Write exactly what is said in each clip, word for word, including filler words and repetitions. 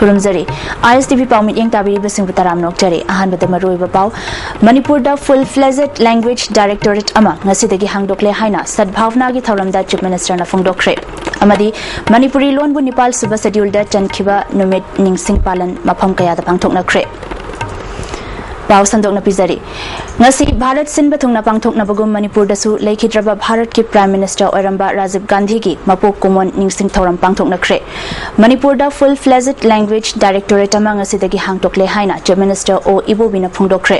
ꯈꯨꯔꯨꯝꯖꯔꯤ꯫ ISTV ꯄꯥꯎ ꯃꯤꯠꯌꯦꯡ ꯇꯥꯕꯤꯔꯤꯕꯁꯤꯡꯕꯨ ꯇꯔꯥꯝꯅ ꯑꯣꯛꯆꯔꯤ꯫ ꯑꯍꯥꯟꯕꯗ ꯃꯔꯨꯑꯣꯏꯕ ꯄꯥꯎ꯫ ꯃꯅꯤꯄꯨꯔꯗ Full Fledged Language Directorate ꯑꯃ ꯉꯁꯤꯗꯒꯤ ꯍꯥꯡꯗꯣꯛꯂꯦ ꯍꯥꯏꯅ ꯁꯗꯚꯥꯕꯅꯥꯒꯤ ꯊꯧꯔꯝꯗ Chief Minister ꯅ ꯐꯣꯡꯗꯣꯛꯈ꯭ꯔꯦ꯫ ꯑꯃꯗꯤ ꯃꯅꯤꯄꯨꯔꯤ ꯂꯣꯟꯕꯨ ꯅꯤꯄꯥꯜ ꯁꯨꯕ Schedule ꯗ ꯆꯟꯈꯤꯕ ꯅꯨꯃꯤꯠ ꯅꯤꯡꯁꯤꯡ ꯄꯥꯂꯟ ꯃꯐꯝ ꯀꯌꯥꯗ ꯄꯥꯡꯊꯣꯛꯅꯈ꯭ꯔꯦ꯫ ꯄꯥꯎ ꯁꯟꯗꯣꯛꯅ ꯄꯤꯖꯔꯤ꯫ ꯉꯁꯤ ꯚꯥꯔꯠ ꯁꯤꯟꯕ ꯊꯨꯡꯅ ꯄꯥꯡꯊꯣꯛꯅꯕꯒꯨꯝ ꯃꯅꯤꯄꯨꯔꯗꯁꯨ ꯂꯩꯈꯤꯗ꯭ꯔꯕ ꯚꯥꯔꯠꯀꯤ Prime Minister ꯑꯣꯏꯔꯝꯕ ꯔꯥꯖꯤꯕ ꯒꯥꯟꯙꯤꯒꯤ ꯃꯄꯣꯛ ꯀꯨꯝꯑꯣꯟ ꯅꯤꯡꯁꯤꯡ ꯊꯧꯔꯝ ꯄꯥꯡꯊꯣꯛꯅꯈ꯭ꯔꯦ꯫ ꯃꯅꯤꯄꯨꯔꯗ Full Fledged Language Directorate ꯑꯃ ꯉꯁꯤꯗꯒꯤ ꯍꯥꯡꯗꯣꯛꯂꯦ ꯍꯥꯏꯅ Chief Minister ꯑꯣ ꯏꯕꯣꯕꯤꯅ ꯐꯣꯡꯗꯣꯛꯈ꯭ꯔꯦ꯫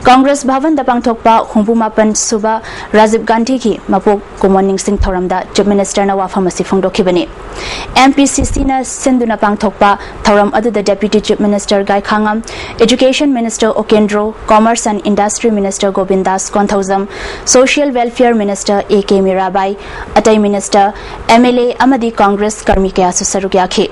ꯀꯪꯒ꯭ꯔꯦꯁ ꯚꯕꯟꯗ ꯄꯥꯡꯊꯣꯛꯄ ꯍꯨꯝꯐꯨ ꯃꯥꯄꯟ ꯁꯨꯕ ꯔꯥꯖꯤꯕ ꯒꯥꯟꯙꯤꯒꯤ ꯃꯄꯣꯛ ꯀꯨꯝꯑꯣꯟ ꯅꯤꯡꯁꯤꯡ ꯊꯧꯔꯝꯗ Chief Minister ꯅ ꯋꯥꯐꯝ ꯑꯁꯤ ꯐꯣꯡꯗꯣꯛꯈꯤꯕꯅꯤ꯫ MPCC ꯅ ꯁꯤꯟꯗꯨꯅ ꯄꯥꯡꯊꯣꯛꯄ ꯊꯧꯔꯝ ꯑꯗꯨꯗ Deputy Chief Minister ꯒꯥꯏꯈꯥꯉꯝ, Education Minister ꯑꯣꯀꯦꯟꯗ꯭ꯔꯣ, Commerce and Industry Minister ꯒꯣꯕꯤꯟꯗꯥꯁ Konthoujam, Social Welfare Minister A K Mirabai, ꯑꯇꯩ Minister, MLA ꯑꯃꯗꯤ ꯀꯪꯒ꯭ꯔꯦꯁ ꯀꯔꯃꯤ ꯀꯌꯥꯁꯨ ꯁꯔꯨꯛ ꯌꯥꯈꯤ꯫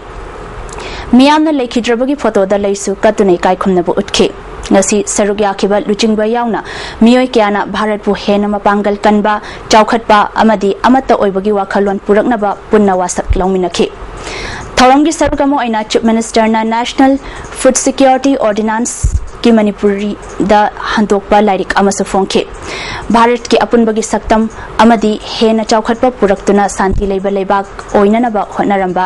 ꯃꯤꯌꯥꯝꯅ ꯂꯩꯈꯤꯗ꯭ꯔꯕꯒꯤ ꯐꯣꯇꯣꯗ ꯂꯩꯁꯨ ꯀꯠꯇꯨꯅ ꯏꯀꯥꯏ ꯈꯨꯝꯅꯕ ꯎꯠꯈꯤ꯫ ꯉꯁꯤ ꯁꯔꯨꯛ ꯌꯥꯈꯤꯕ ꯂꯨꯆꯤꯡꯕ ꯌꯥꯎꯅ ꯃꯤꯑꯣꯏ ꯀꯌꯥꯅ ꯚꯥꯔꯠꯄꯨ ꯍꯦꯟꯅ ꯃꯄꯥꯡꯒꯜ ꯀꯟꯕ, ꯆꯥꯎꯈꯠꯄ ꯑꯃꯗꯤ ꯑꯃꯠꯇ ꯑꯣꯏꯕꯒꯤ ꯋꯥꯈꯜꯂꯣꯟ ꯄꯨꯔꯛꯅꯕ ꯄꯨꯟꯅ ꯋꯥꯁꯛ ꯂꯧꯃꯤꯟꯅꯈꯤ꯫ ꯊꯧꯔꯝꯒꯤ ꯁꯔꯨꯛ ꯑꯃ ꯑꯣꯏꯅ Chief Minister ꯅ National Food Security Ordinance ꯀꯤ ꯃꯅꯤꯄꯨꯔꯤꯗ ꯍꯟꯗꯣꯛꯄ ꯂꯥꯏꯔꯤꯛ ꯑꯃꯁꯨ ꯐꯣꯡꯈꯤ꯫ ꯚꯥꯔꯠꯀꯤ ꯑꯄꯨꯟꯕꯒꯤ ꯁꯛꯇꯝ ꯑꯃꯗꯤ ꯍꯦꯟꯅ ꯆꯥꯎꯈꯠꯄ ꯄꯨꯔꯛꯇꯨꯅ ꯁꯥꯟꯇꯤ ꯂꯩꯕ ꯂꯩꯕꯥꯛ ꯑꯣꯏꯅꯅꯕ ꯍꯣꯠꯅꯔꯝꯕ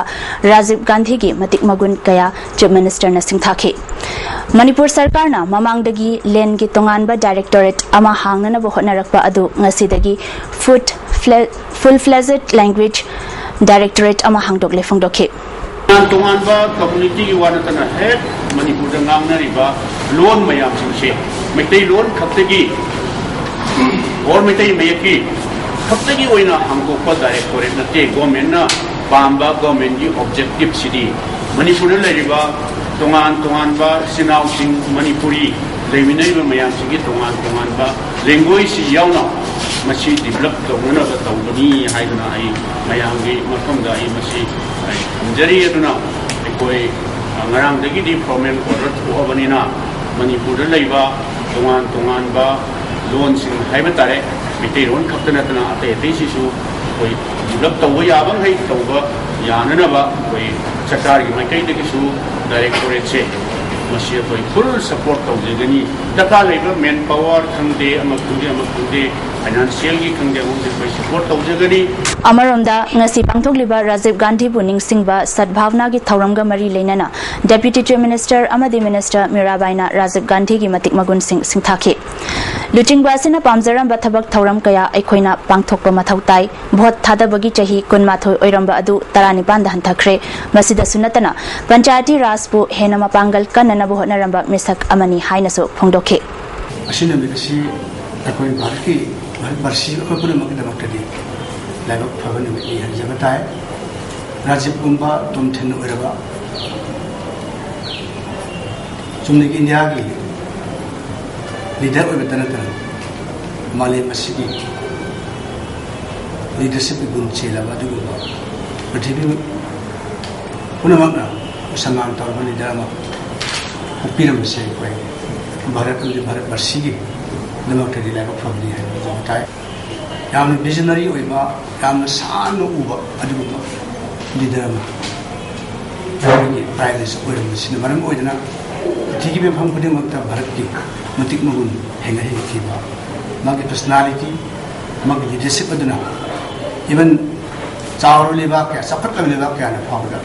ꯔꯥꯖꯤꯕ ꯒꯥꯟꯙꯤꯒꯤ ꯃꯇꯤꯛ ꯃꯒꯨꯟ ꯀꯌꯥ Chief Minister ꯅ ꯁꯤꯡꯊꯥꯈꯤ꯫ ꯃꯅꯤꯄꯨꯔ ꯁꯔꯀꯥꯔꯅ ꯃꯃꯥꯡꯗꯒꯤ ꯂꯦꯟꯒꯤ ꯇꯣꯉꯥꯟꯕ Directorate ꯑꯃ ꯍꯥꯡꯅꯅꯕ ꯍꯣꯠꯅꯔꯛꯄ ꯑꯗꯨ ꯉꯁꯤꯗꯒꯤ Food Fle-, Full Fledged Language Directorate ꯑꯃ ꯍꯥꯡꯗꯣꯛꯂꯦ ꯐꯣꯡꯗꯣꯛꯈꯤ꯫ ꯇꯣꯉꯥꯟ ꯇꯣꯉꯥꯟꯕ community ꯒꯤ ꯋꯥ ꯅꯠꯇꯅ ꯍꯦꯛ ꯃꯅꯤꯄꯨꯔꯗ ꯉꯥꯡꯅꯔꯤꯕ ꯂꯣꯟ ꯃꯌꯥꯝꯁꯤꯡꯁꯦ ꯃꯩꯇꯩꯂꯣꯟ ꯈꯛꯇꯒꯤ or ꯃꯩꯇꯩ ꯃꯌꯦꯛꯀꯤ ꯈꯛꯇꯒꯤ ꯑꯣꯏꯅ ꯍꯥꯡꯗꯣꯛꯄ Directorate ꯅꯠꯇꯦ꯫ Government ꯅ ꯄꯥꯝꯕ, government ꯀꯤ objective ꯁꯤꯗꯤ ꯃꯅꯤꯄꯨꯔꯗ ꯂꯩꯔꯤꯕ ꯇꯣꯉꯥꯟ ꯇꯣꯉꯥꯟꯕ ꯏꯆꯤꯟ ꯏꯅꯥꯎꯁꯤꯡ, ꯃꯅꯤꯄꯨꯔꯤ ꯂꯩꯃꯤꯟꯅꯔꯤꯕ ꯃꯌꯥꯝꯁꯤꯡꯒꯤ ꯇꯣꯉꯥꯟ ꯇꯣꯉꯥꯟꯕ language ꯁꯤ ꯌꯥꯎꯅ ꯃꯁꯤ develop ꯇꯧꯅꯅꯕ ꯇꯧꯕꯅꯤ ꯍꯥꯏꯗꯨꯅ ꯑꯩ ꯃꯌꯥꯝꯒꯤ ꯃꯐꯝꯗ ꯑꯩ ꯃꯁꯤ ꯑꯩ ꯊꯝꯖꯔꯤ꯫ ꯑꯗꯨꯅ ꯑꯩꯈꯣꯏ, ꯑ, ꯉꯔꯥꯡꯗꯒꯤꯗꯤ formal order ꯊꯣꯛꯑꯕꯅꯤꯅ ꯃꯅꯤꯄꯨꯔꯗ ꯂꯩꯕ ꯇꯣꯉꯥꯟ ꯇꯣꯉꯥꯟꯕ ꯂꯣꯟꯁꯤꯡ ꯍꯥꯏꯕ ꯇꯥꯔꯦ, ꯃꯩꯇꯩꯂꯣꯟ ꯈꯛꯇ ꯅꯠꯇꯅ ꯑꯇꯩ ꯑꯇꯩꯁꯤꯁꯨ ꯑꯩꯈꯣꯏ ꯄꯨꯂꯞ ꯇꯧꯕ ꯌꯥꯕ ꯃꯈꯩ ꯇꯧꯕ ꯌꯥꯅꯅꯕ ꯑꯩꯈꯣꯏ ꯁꯔꯀꯥꯔꯒꯤ ꯃꯥꯏꯀꯩꯗꯒꯤꯁꯨ ꯗꯥꯏꯔꯦꯛꯇꯣꯔꯦꯠꯁꯦ ꯃꯁꯤ ꯑꯩꯈꯣꯏ ꯐꯨꯜ ꯁꯄꯣꯔꯠ ꯇꯧꯖꯒꯅꯤ꯫ ꯗꯔꯀꯥꯔ ꯂꯩꯕ ꯃꯦꯟ ꯄꯥꯋꯔ ꯈꯪꯗꯦ, ꯑꯃ ꯈꯪꯗꯦ, ꯑꯃ ꯈꯪꯗꯦ, ꯐꯥꯏꯅꯥꯟꯁꯤꯌꯦꯜꯒꯤ ꯈꯪꯗꯦ, ꯑꯃ ꯈꯪꯗꯦ, ꯑꯩꯈꯣꯏ ꯁꯄꯣꯔꯠ ꯇꯧꯖꯒꯅꯤ꯫ ꯑꯃꯔꯣꯝꯗ, ꯉꯁꯤ ꯄꯥꯡꯊꯣꯛꯂꯤꯕ ꯔꯥꯖꯤꯕ ꯒꯥꯟꯙꯤꯕꯨ ꯅꯤꯡꯁꯤꯡꯕ ꯁꯠꯚꯥꯕꯅꯥꯒꯤ ꯊꯧꯔꯝꯒ ꯃꯔꯤ ꯂꯩꯅꯅ Deputy Chief Minister ꯑꯃꯗꯤ Minister ꯃꯤꯔꯥꯕꯥꯏꯅ ꯔꯥꯖꯤꯕ ꯒꯥꯟꯙꯤꯒꯤ ꯃꯇꯤꯛ ꯃꯒꯨꯟꯁꯤꯡ ꯁꯤꯡꯊꯥꯈꯤ꯫ ꯂꯨꯆꯤꯡꯕ ꯑꯁꯤꯅ ꯄꯥꯝꯖꯔꯝꯕ ꯊꯕꯛ ꯊꯧꯔꯝ ꯀꯌꯥ ꯑꯩꯈꯣꯏꯅ ꯄꯥꯡꯊꯣꯛꯄ ꯃꯊꯧ ꯇꯥꯏ꯫ ꯚꯣꯠ ꯊꯥꯗꯕꯒꯤ ꯆꯍꯤ ꯀꯨꯟꯃꯥꯊꯣꯏ ꯑꯣꯏꯔꯝꯕ ꯑꯗꯨ ꯇꯔꯥꯅꯤꯄꯥꯟꯗ ꯍꯟꯊꯈ꯭ꯔꯦ꯫ ꯃꯁꯤꯗꯁꯨ ꯅꯠꯇꯅ ꯄꯟꯆꯥꯌꯇꯤ ꯔꯥꯖꯄꯨ ꯍꯦꯟꯅ ꯃꯄꯥꯡꯒꯜ ꯀꯟꯅꯅꯕ ꯍꯣꯠꯅꯔꯝꯕ ꯃꯤꯁꯛ ꯑꯃꯅꯤ ꯍꯥꯏꯅꯁꯨ ꯐꯣꯡꯗꯣꯛꯈꯤ꯫ ꯑꯁꯤ ꯅꯨꯃꯤꯠ ꯑꯁꯤ ꯑꯩꯈꯣꯏ ꯚꯥꯔꯠꯀꯤ, ꯚꯥꯔꯠ ꯕꯔꯁꯤ ꯑꯩꯈꯣꯏ ꯄꯨꯝꯅꯃꯛꯀꯤꯗꯃꯛꯇꯗꯤ ꯂꯥꯏꯕꯛ ꯐꯕ ꯅꯨꯃꯤꯠꯅꯤ ꯍꯥꯏꯖꯕ ꯇꯥꯏ꯫ ꯔꯥꯖꯤꯕ ꯀꯨꯝꯕ ꯇꯣꯝꯊꯤꯟ ꯑꯣꯏꯔꯕ ꯆꯨꯝꯅꯒꯤ ꯏꯟꯗꯤꯌꯥꯒꯤ ꯂꯤꯗꯔ ꯑꯣꯏꯕꯇ ꯅꯠꯇꯅ ꯃꯥꯂꯦꯝ ꯑꯁꯤꯒꯤ ꯂꯤꯗꯔꯁꯤꯞꯀꯤ ꯒꯨꯟ ꯆꯦꯜꯂꯕ ꯑꯗꯨꯒꯨꯝꯕ ꯄ꯭ꯔꯤꯊꯤꯕꯤ ꯄꯨꯝꯅꯃꯛꯅ ꯁꯟꯃꯥꯟ ꯇꯧꯔꯕ ꯂꯤꯗꯔ ꯑꯃ ꯄꯣꯛꯄꯤꯔꯝꯕꯁꯦ ꯑꯩꯈꯣꯏ ꯚꯥꯔꯠ ꯑꯃꯗꯤ ꯚꯥꯔꯠ ꯕꯔꯁꯤꯒꯤ ꯗꯃꯛꯇꯗꯤ ꯂꯥꯏꯕꯛ ꯐꯕꯅꯤ ꯍꯥꯏꯅ ꯍꯥꯏꯖꯕ ꯇꯥꯏ꯫ ꯌꯥꯝꯅ ꯚꯤꯖꯅꯔꯤ ꯑꯣꯏꯕ, ꯌꯥꯝꯅ ꯁꯥꯟꯅ ꯎꯕ ꯑꯗꯨꯒꯨꯝꯕ ꯂꯤꯗꯔ ꯑꯃ ꯑꯩꯈꯣꯏꯒꯤ ꯄ꯭ꯔꯥꯏꯝ ꯃꯤꯅꯤꯁꯇꯔ ꯑꯣꯏꯔꯝꯕꯁꯤꯅ ꯃꯔꯝ ꯑꯣꯏꯗꯨꯅ ꯄ꯭ꯔꯤꯊꯤꯕꯤꯒꯤ ꯃꯐꯝ ꯈꯨꯗꯤꯡꯃꯛꯇ ꯚꯥꯔꯠꯀꯤ ꯃꯇꯤꯛ ꯃꯒꯨꯟ ꯍꯦꯟꯒꯠꯍꯟꯈꯤꯕ ꯃꯥꯒꯤ ꯄꯔꯁꯅꯥꯂꯤꯇꯤ, ꯃꯥꯒꯤ ꯂꯤꯗꯔꯁꯤꯞ ꯑꯗꯨꯅ ꯏꯚꯟ ꯆꯥꯎꯔꯕ ꯂꯩꯕꯥꯛ ꯀꯌꯥ, ꯆꯥꯎꯈꯠꯂꯕ ꯂꯩꯕꯥꯛ ꯀꯌꯥꯅ ꯐꯥꯎꯕꯗ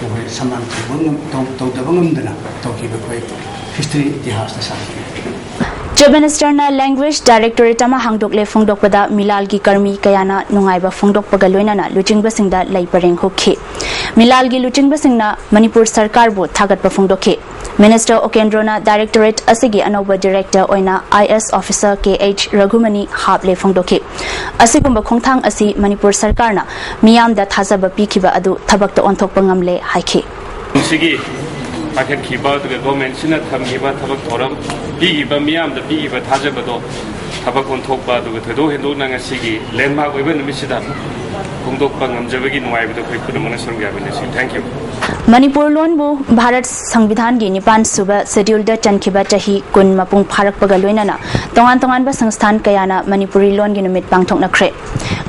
ꯃꯈꯣꯏ ꯁꯟꯃꯥꯟ ꯇꯧꯕ ꯉꯝ-, ꯇꯧ-, ꯇꯧꯗꯕ ꯉꯝꯗꯅ ꯇꯧꯈꯤꯕ ꯑꯩꯈꯣꯏ ꯍꯤꯁꯇ꯭ꯔꯤ ꯏꯇꯤꯍꯥꯁꯇ ꯁꯥꯈꯤ꯫ Chief Minister ꯅ Language Directorate ꯑꯃ ꯍꯥꯡꯗꯣꯛꯂꯦ ꯐꯣꯡꯗꯣꯛꯄꯗ ꯃꯤꯂꯥꯜꯒꯤ ꯀꯔꯃꯤ ꯀꯌꯥꯅ ꯅꯨꯡꯉꯥꯏꯕ ꯐꯣꯡꯗꯣꯛꯄꯒ ꯂꯣꯏꯅꯅ ꯂꯨꯆꯤꯡꯕꯁꯤꯡꯗ ꯂꯩ ꯄꯔꯦꯡ ꯍꯨꯛꯈꯤ꯫ ꯃꯤꯂꯥꯜꯒꯤ ꯂꯨꯆꯤꯡꯕꯁꯤꯡꯅ ꯃꯅꯤꯄꯨꯔ ꯁꯔꯀꯥꯔꯕꯨ ꯊꯥꯒꯠꯄ ꯐꯣꯡꯗꯣꯛꯈꯤ꯫ Minister ꯎꯀꯦꯟꯗ꯭ꯔꯣꯅ Directorate ꯑꯁꯤꯒꯤ ꯑꯅꯧꯕ Director ꯑꯣꯏꯅ I A S officer K H ꯔꯘꯨꯃꯅꯤ ꯍꯥꯞꯂꯦ ꯐꯣꯡꯗꯣꯛꯈꯤ꯫ ꯑꯁꯤꯒꯨꯝꯕ ꯈꯣꯡꯊꯥꯡ ꯑꯁꯤ ꯃꯅꯤꯄꯨꯔ ꯁꯔꯀꯥꯔꯅ ꯃꯤꯌꯥꯝꯗ ꯊꯥꯖꯕ ꯄꯤꯈꯤꯕ ꯑꯗꯨ ꯊꯕꯛꯇ ꯑꯣꯟꯊꯣꯛꯄ ꯉꯝꯂꯦ ꯍꯥꯏꯈꯤ꯫ ꯃꯁꯤꯒꯤ ꯄꯥꯏꯈꯠꯈꯤꯕ ꯑꯗꯨꯒ ꯒꯣꯔꯃꯦꯟꯁꯤꯅ ꯊꯝꯈꯤꯕ ꯊꯕꯛ ꯊꯧꯔꯝ ꯄꯤꯈꯤꯕ, ꯃꯤꯌꯥꯝꯗ ꯄꯤꯈꯤꯕ ꯊꯥꯖꯕꯗꯣ ꯊꯕꯛ ꯑꯣꯟꯊꯣꯛꯄ, ꯑꯗꯨꯒ ꯊꯣꯏꯗꯣꯛ ꯍꯦꯟꯗꯣꯛꯅ ꯉꯁꯤꯒꯤ ꯂꯦꯟꯃꯥꯔꯛ ꯑꯣꯏꯕ ꯅꯨꯃꯤꯠꯁꯤꯗ ꯐꯣꯡꯗꯣꯛꯄ ꯉꯝꯖꯕꯒꯤ ꯅꯨꯡꯉꯥꯏꯕꯗꯣ ꯑꯩꯈꯣꯏ ꯄꯨꯝꯅꯃꯛꯅ ꯁꯔꯨꯛ ꯌꯥꯃꯤꯟꯅꯁꯤ꯫ Thank you꯫ ꯃꯅꯤꯄꯨꯔ ꯂꯣꯟꯕꯨ ꯚꯥꯔꯠ ꯁꯪꯕꯤꯙꯥꯟꯒꯤ ꯅꯤꯄꯥꯟ ꯁꯨꯕ ꯁꯦꯗ꯭ꯌꯨꯜꯗ ꯆꯟꯈꯤꯕ ꯆꯍꯤ ꯀꯨꯟ ꯃꯄꯨꯡ ꯐꯥꯔꯛꯄꯒ ꯂꯣꯏꯅꯅ ꯇꯣꯉꯥꯟ ꯇꯣꯉꯥꯟꯕ ꯁꯪꯁꯊꯥꯟ ꯀꯌꯥꯅ ꯃꯅꯤꯄꯨꯔꯤ ꯂꯣꯟꯒꯤ ꯅꯨꯃꯤꯠ ꯄꯥꯡꯊꯣꯛꯅꯈ꯭ꯔꯦ꯫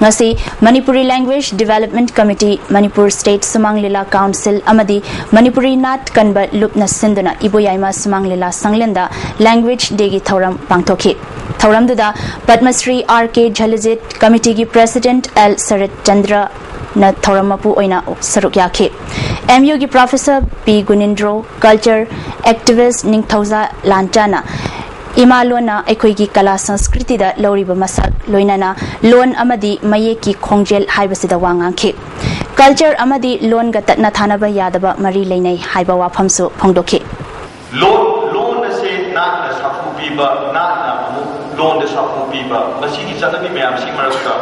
ꯉꯁꯤ Manipuri language development committee, Manipur state ꯁꯨꯃꯥꯡ ꯂꯤꯂꯥ ꯀꯥꯎꯟꯁꯤꯜ ꯑꯃꯗꯤ ꯃꯅꯤꯄꯨꯔꯤ ꯅꯥꯠ ꯀꯟꯕ ꯂꯨꯞꯅ ꯁꯤꯟꯗꯨꯅ ꯏꯕꯣꯌꯥꯏꯃ ꯁꯨꯃꯥꯡ ꯂꯤꯂꯥ ꯁꯪꯂꯦꯟꯗ ꯂꯦꯡꯒ꯭ꯋꯦꯖ ꯗꯦꯒꯤ ꯊꯧꯔꯝ ꯄꯥꯡꯊꯣꯛꯈꯤ꯫ ꯊꯧꯔꯝꯗꯨꯗ ꯄꯗꯃꯁ꯭ꯔꯤ ꯑꯥꯔ ꯀꯦ ꯖꯂꯤꯖꯤꯠ, ꯀꯃꯤꯇꯤꯒꯤ ꯄ꯭ꯔꯦꯁꯤꯗꯦꯟꯠ ꯑꯦꯜ ꯁꯔꯠ ꯆꯟꯗ꯭ꯔꯅ ꯊꯧꯔꯝ ꯃꯄꯨ ꯑꯣꯏꯅ ꯁꯔꯨꯛ ꯌꯥꯈꯤ꯫ ꯑꯦꯝ ꯌꯨꯒꯤ ꯄ꯭ꯔꯣꯐꯦꯁꯔ ꯄꯤ ꯒꯨꯅꯤꯟꯗ꯭ꯔꯣ, ꯀꯜꯆꯔ ꯑꯦꯛꯇꯤꯚꯤꯁ꯭ꯠ ꯅꯤꯡꯊꯧꯖꯥ ꯂꯥꯟꯆꯥꯅ ꯏꯃꯥ ꯂꯣꯟꯅ ꯑꯩꯈꯣꯏꯒꯤ ꯀꯂꯥ ꯁꯪꯁꯀ꯭ꯔꯤꯇꯤꯗ ꯂꯧꯔꯤꯕ ꯃꯁꯛ, ꯂꯣꯏꯅꯅ ꯂꯣꯟ ꯑꯃꯗꯤ ꯃꯌꯦꯛꯀꯤ ꯈꯣꯡꯖꯦꯜ ꯍꯥꯏꯕꯁꯤꯗ ꯋꯥ ꯉꯥꯡꯈꯤ꯫ ꯀꯜꯆꯔ ꯑꯃꯗꯤ ꯂꯣꯟꯒ ꯇꯠꯅ ꯊꯥꯅꯕ ꯌꯥꯗꯕ ꯃꯔꯤ ꯂꯩꯅꯩ ꯍꯥꯏꯕ ꯋꯥꯐꯝꯁꯨ ꯐꯣꯡꯗꯣꯛꯈꯤ꯫ ꯂꯣꯟ, ꯂꯣꯟ ꯑꯁꯦ ꯅꯥꯠꯅ ꯁꯥꯐꯨ ꯄꯤꯕ, ꯅꯥꯠꯅ ꯑꯃꯨꯛ ꯂꯣꯟꯗ ꯁꯥꯐꯨ ꯄꯤꯕ, ꯃꯁꯤꯒꯤ ꯆꯠꯅꯕꯤ ꯃꯌꯥꯝꯁꯤ ꯃꯔꯛꯇ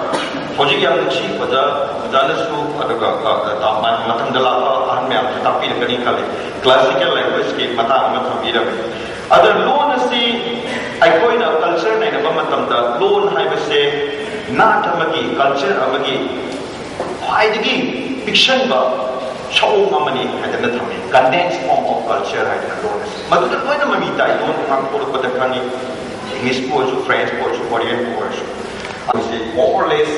ꯍꯧꯖꯤꯛ ꯌꯥꯝ ꯅꯨꯡꯁꯤ, ꯑꯣꯖꯥ, ꯑꯣꯖꯥꯅꯁꯨ, ꯑꯗꯨꯒ, ꯑ, ꯇ-, ꯃ-, ꯃꯊꯪꯗ ꯂꯥꯛꯄ ꯑꯍꯟ ꯃꯌꯥꯝꯁꯨ ꯇꯥꯛꯄꯤꯔꯛꯀꯅꯤ ꯈꯜꯂꯤ꯫ ꯀ꯭ꯂꯥꯁꯤꯀꯦꯜ ꯂꯦꯡꯒ꯭ꯋꯦꯖꯀꯤ ꯃꯇꯥꯡ ꯑꯃ ꯊꯝꯕꯤꯔꯝꯃꯤ꯫ ꯑꯗ ꯂꯣꯟ ꯑꯁꯤ ꯑꯩꯈꯣꯏꯅ ꯀꯜꯆꯔ ꯅꯩꯅꯕ ꯃꯇꯝꯗ ꯂꯣꯟ ꯍꯥꯏꯕꯁꯦ ꯅꯥꯠ ꯑꯃꯒꯤ, ꯀꯜꯆꯔ ꯑꯃꯒꯤ ꯈ꯭ꯋꯥꯏꯗꯒꯤ ꯄꯤꯛꯁꯟꯕ ꯁꯑꯣꯡ ꯑꯃꯅꯤ ꯍꯥꯏꯗꯅ ꯊꯝꯃꯤ꯫ Condensed form of culture ꯍꯥꯏꯗꯅ ꯂꯣꯟ ꯑꯁꯤ꯫ ꯃꯗꯨꯗ ꯂꯣꯏꯅ ꯃꯃꯤ ꯇꯥꯏ꯫ ꯂꯣꯟ ꯉꯥꯡꯊꯣꯔꯛꯄꯗ ꯈꯪꯉꯤ꯫ ꯏꯪꯂꯤꯁꯄꯨ ꯑꯣꯏꯔꯁꯨ, ꯐ꯭ꯔꯦꯟꯁꯄꯨ ꯑꯣꯏꯔꯁꯨ, ꯀꯣꯔꯤꯌꯟꯕꯨ ꯑꯣꯏꯔꯁꯨ꯫ ꯑꯗꯨꯁꯤ more or less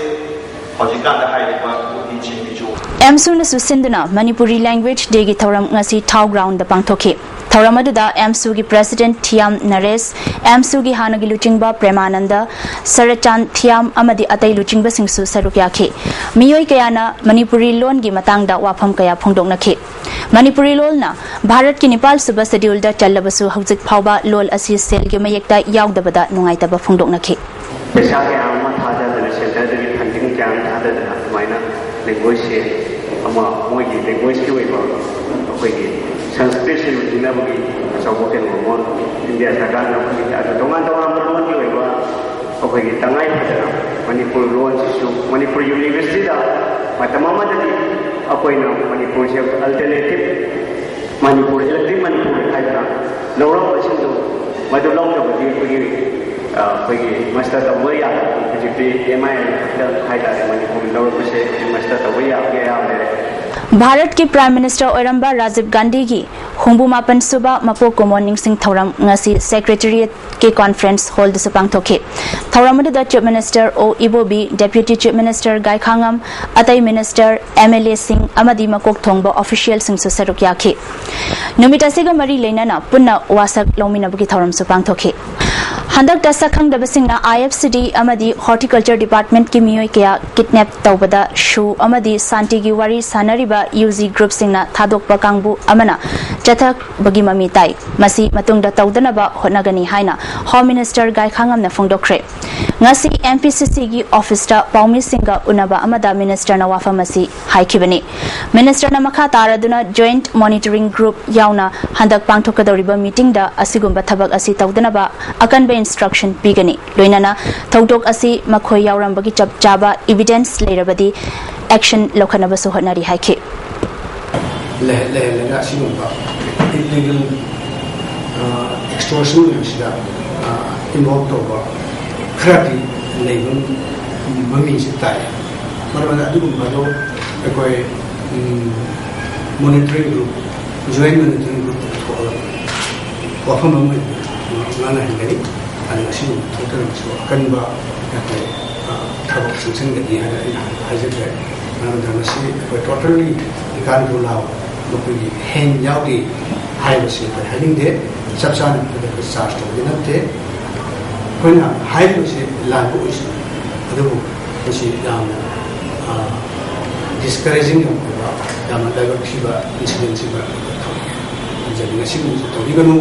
ꯍꯧꯖꯤꯛꯀꯥꯟꯗ ꯍꯥꯏꯔꯤꯕ ꯅꯨꯄꯤ ꯆꯤꯡꯕꯤꯖꯨ꯫ ꯑꯦꯝꯁꯨꯅꯁꯨ ꯁꯤꯟꯗꯨꯅ ꯃꯅꯤꯄꯨꯔꯤ ꯂꯦꯡꯒ꯭ꯋꯦꯖ ꯗꯦꯒꯤ ꯊꯧꯔꯝ ꯉꯁꯤ ꯊꯥꯎ ꯒ꯭ꯔꯥꯎꯟꯗ ꯄꯥꯡꯊꯣꯛꯈꯤ꯫ ꯊꯧꯔꯝ ꯑꯗꯨꯗ ꯑꯦꯝꯁꯨꯒꯤ ꯄ꯭ꯔꯦꯁꯤꯗꯦꯟꯠ ꯊꯤꯌꯥꯝ ꯅꯔꯦꯁ, ꯑꯦꯝꯁꯨꯒꯤ ꯍꯥꯟꯅꯒꯤ ꯂꯨꯆꯤꯡꯕ ꯄ꯭ꯔꯦꯃꯥꯅꯟꯗ, ꯁꯔꯠꯆꯥꯟ ꯊꯤꯌꯥꯝ ꯑꯃꯗꯤ ꯑꯇꯩ ꯂꯨꯆꯤꯡꯕꯁꯤꯡꯁꯨ ꯁꯔꯨꯛ ꯌꯥꯈꯤ꯫ ꯃꯤꯑꯣꯏ ꯀꯌꯥꯅ ꯃꯅꯤꯄꯨꯔꯤ ꯂꯣꯟꯒꯤ ꯃꯇꯥꯡꯗ ꯋꯥꯐꯝ ꯀꯌꯥ ꯐꯣꯡꯗꯣꯛꯅꯈꯤ꯫ ꯃꯅꯤꯄꯨꯔꯤ ꯂꯣꯜꯅ ꯚꯥꯔꯠꯀꯤ ꯅꯤꯄꯥꯜ ꯁꯨꯕ ꯁꯦꯗ꯭ꯌꯨꯜꯗ ꯆꯜꯂꯕꯁꯨ ꯍꯧꯖꯤꯛ ꯐꯥꯎꯕ ꯂꯣꯜ ꯑꯁꯤ ꯁꯦꯜꯒꯤ ꯃꯌꯦꯛꯇ ꯌꯥꯎꯗꯕꯗ ꯅꯨꯡꯉꯥꯏꯇꯕ ꯐꯣꯡꯗꯣꯛꯅꯈꯤ꯫ ꯄꯩꯁꯥ ꯀꯌꯥ ꯑꯃ ꯊꯥꯗꯗꯅ, ꯁꯦꯟꯇꯔꯗꯒꯤ ꯐꯟꯗꯤꯡ ꯀꯌꯥ ꯑꯃ ꯊꯥꯗꯗꯅ ꯑꯗꯨꯃꯥꯏꯅ ꯂꯦꯡꯒ꯭ꯋꯦꯖꯁꯦ ꯑꯃ ꯃꯣꯏꯒꯤ ꯂꯦꯡꯒ꯭ꯋꯦꯖꯀꯤ ꯑꯣꯏꯕ ꯑꯩꯈꯣꯏꯒꯤ ꯁꯪꯁꯀ꯭ꯔꯤꯠꯁꯤ ꯂꯨꯆꯤꯡꯅꯕꯒꯤ ꯑꯆꯧꯕ ꯀꯩꯅꯣ ꯑꯃ ꯏꯟꯗꯤꯌꯥ ꯁꯔꯀꯥꯔꯅ ꯑꯩꯈꯣꯏꯒꯤ ꯑꯗꯨ ꯇꯣꯉꯥꯟ ꯇꯣꯉꯥꯟꯕ ꯂꯣꯟꯒꯤ ꯑꯣꯏꯕ ꯑꯩꯈꯣꯏꯒꯤ ꯇꯉꯥꯏ ꯐꯗꯅ ꯃꯅꯤꯄꯨꯔ ꯂꯣꯟꯁꯤꯁꯨ ꯃꯅꯤꯄꯨꯔ ꯌꯨꯅꯤꯚꯔꯁꯤꯇꯤꯗ ꯃꯇꯝ ꯑꯃꯗꯗꯤ ꯑꯩꯈꯣꯏꯅ ꯃꯅꯤꯄꯨꯔꯁꯦ ꯑꯜꯇꯔꯅꯦꯇꯤꯞ ꯃꯅꯤꯄꯨꯔ, ꯏꯂꯦꯛꯇ꯭ꯔꯤꯛ ꯃꯅꯤꯄꯨꯔ ꯍꯥꯏꯗꯅ ꯂꯧꯔꯝꯕꯁꯤꯡꯗꯨ ꯃꯗꯨ ꯂꯧꯗꯕꯒꯤ ꯑꯩꯈꯣꯏꯒꯤ, ꯑ, ꯑꯩꯈꯣꯏꯒꯤ ꯃꯁꯇꯔ ꯇꯧꯕ ꯌꯥꯗꯕ ꯍꯧꯖꯤꯛꯇꯤ ꯑꯦꯝ ꯑꯥꯏ ꯑꯦꯜ ꯈꯛꯇ ꯍꯥꯏꯇꯥꯔꯦ ꯃꯅꯤꯄꯨꯔꯒꯤ ꯂꯧꯔꯛꯄꯁꯦ ꯍꯧꯖꯤꯛ ꯃꯁꯇꯔ ꯇꯧꯕ ꯌꯥꯕ ꯀꯌꯥ ꯂꯩꯔꯦ꯫ ꯚꯥꯔꯠꯀꯤ ꯄ꯭ꯔꯥꯏꯝ ꯃꯤꯅꯤꯁꯇꯔ ꯑꯣꯏꯔꯝꯕ ꯔꯥꯖꯤꯕ ꯒꯥꯟꯙꯤꯒꯤ ꯍꯨꯝꯐꯨ ꯃꯥꯄꯟ ꯁꯨꯕ ꯃꯄꯣꯛ ꯀꯨꯝꯑꯣꯟ ꯅꯤꯡꯁꯤꯡ ꯊꯧꯔꯝ ꯉꯁꯤ Secretariat ꯀꯤ Conference Hall ꯗꯁꯨ ꯄꯥꯡꯊꯣꯛꯈꯤ꯫ ꯊꯧꯔꯝ ꯑꯗꯨꯗ Chief Minister ꯑꯣ ꯏꯕꯣꯕꯤ, Deputy Chief Minister ꯒꯥꯏꯈꯥꯉꯝ, ꯑꯇꯩ Minister, M L A ꯁꯤꯡ ꯑꯃꯗꯤ ꯃꯀꯣꯛ ꯊꯣꯡꯕ official ꯁꯤꯡꯁꯨ ꯁꯔꯨꯛ ꯌꯥꯈꯤ꯫ ꯅꯨꯃꯤꯠ ꯑꯁꯤꯒ ꯃꯔꯤ ꯂꯩꯅꯅ ꯄꯨꯟꯅ ꯋꯥꯁꯛ ꯂꯧꯃꯤꯟꯅꯕꯒꯤ ꯊꯧꯔꯝꯁꯨ ꯄꯥꯡꯊꯣꯛꯈꯤ꯫ ꯍꯟꯗꯛꯇ ꯁꯛꯈꯪꯗꯕꯁꯤꯡꯅ I F C D ꯑꯃꯗꯤ Horticulture Department ꯀꯤ ꯃꯤꯑꯣꯏ ꯀꯌꯥ kidnap ꯇꯧꯕꯗ ꯁꯨ ꯑꯃꯗꯤ ꯁꯥꯟꯇꯤꯒꯤ ꯋꯥꯔꯤ ꯁꯥꯟꯅꯔꯤꯕ U G group ꯁꯤꯡꯅ ꯊꯥꯗꯣꯛꯄ ꯀꯥꯡꯕꯨ ꯑꯃꯅ ꯆꯠꯊꯕꯒꯤ ꯃꯃꯤ ꯇꯥꯏ꯫ ꯃꯁꯤ ꯃꯇꯨꯡꯗ ꯇꯧꯗꯅꯕ ꯍꯣꯠꯅꯒꯅꯤ ꯍꯥꯏꯅ Home Minister ꯒꯥꯏꯈꯥꯉꯝꯅ ꯐꯣꯡꯗꯣꯛꯈ꯭ꯔꯦ꯫ ꯉꯁꯤ M P C C ꯒꯤ office ꯇ ꯄꯥꯎꯃꯤꯁꯤꯡꯒ ꯎꯅꯕ ꯑꯃꯗ Minister ꯅ ꯋꯥꯐꯝ ꯑꯁꯤ ꯍꯥꯏꯈꯤꯕꯅꯤ꯫ Minister ꯅ ꯃꯈꯥ ꯇꯥꯔꯗꯨꯅ Joint Monitoring Group ꯌꯥꯎꯅ ꯍꯟꯗꯛ ꯄꯥꯡꯊꯣꯛꯀꯗꯧꯔꯤꯕ meeting ꯗ ꯑꯁꯤꯒꯨꯝꯕ ꯊꯕꯛ ꯑꯁꯤ ꯇꯧꯗꯅꯕ ꯑꯀꯟꯕ instruction ꯄꯤꯒꯅꯤ꯫ ꯂꯣꯏꯅꯅ ꯊꯧꯗꯣꯛ ꯑꯁꯤ ꯃꯈꯣꯏ ꯌꯥꯎꯔꯝꯕꯒꯤ ꯆꯞ ꯆꯥꯕ evidence ꯂꯩꯔꯕꯗꯤ action ꯂꯧꯈꯠꯅꯕꯁꯨ ꯍꯣꯠꯅꯔꯤ ꯍꯥꯏꯈꯤ꯫ ꯂꯩꯍꯜ-, ꯂꯩꯍꯜꯂꯒ ꯑꯁꯤꯒꯨꯝꯕ illegal, ꯑ, extortion ꯑꯣꯏꯕꯁꯤꯗ, ꯑ, involve ꯇꯧꯕ ꯈꯔꯗꯤ ꯂꯩꯕ ꯃꯃꯤꯁꯦ ꯇꯥꯏ꯫ ꯃꯔꯝ ꯑꯗꯨꯅ ꯑꯗꯨꯒꯨꯝꯕꯗꯣ ꯑꯩꯈꯣꯏ, ꯎꯝ, monitoring group, joint monitoring group ꯊꯣꯛꯑꯒ ꯋꯥꯐꯝ ꯑꯃ ꯑꯣꯏꯅ ꯉꯥꯡꯅꯍꯟꯒꯅꯤ꯫ ꯑꯗꯨꯅ ꯑꯁꯤꯒꯨꯝꯕ ꯊꯣꯛꯇꯅꯕꯁꯨ ꯑꯀꯟꯕ ꯑꯩꯈꯣꯏ, ꯑ, ꯊꯕꯛ ꯆꯪꯁꯤꯟꯒꯅꯤ ꯍꯥꯏꯅ ꯑꯩꯅ ꯍꯥꯏꯖꯈ꯭ꯔꯦ꯫ ꯃꯔꯝꯗ ꯃꯁꯤ ꯑꯩꯈꯣꯏ totally ꯏꯀꯥꯟ ꯂꯥꯎ ꯃꯈꯣꯏꯒꯤ hand ꯌꯥꯎꯔꯤ ꯍꯥꯏꯕꯁꯤ ꯑꯩꯈꯣꯏ ꯍꯥꯏꯅꯤꯡꯗꯦ꯫ ꯆꯞ ꯆꯥꯅ ꯑꯩꯈꯣꯏꯗ ꯑꯩꯈꯣꯏ charge ꯇꯧꯕꯗꯤ ꯅꯠꯇꯦ꯫ ꯑꯩꯈꯣꯏꯅ ꯍꯥꯏꯔꯤꯕꯁꯤ ꯂꯥꯟꯕ ꯑꯣꯏꯁꯅꯨ, ꯑꯗꯨꯕꯨ ꯃꯁꯤ ꯌꯥꯝꯅ, ꯑ, discouraging ꯌꯥꯝ ꯑꯣꯏꯕ, ꯌꯥꯝꯅ ꯂꯥꯏꯕꯛ ꯊꯤꯕ incident ꯁꯤꯃ ꯑꯩꯈꯣꯏ ꯊꯝꯖꯅꯤꯡꯉꯤ꯫ ꯑꯁꯤꯒꯨꯝꯕꯁꯤ ꯇꯧꯕꯤꯒꯅꯨ꯫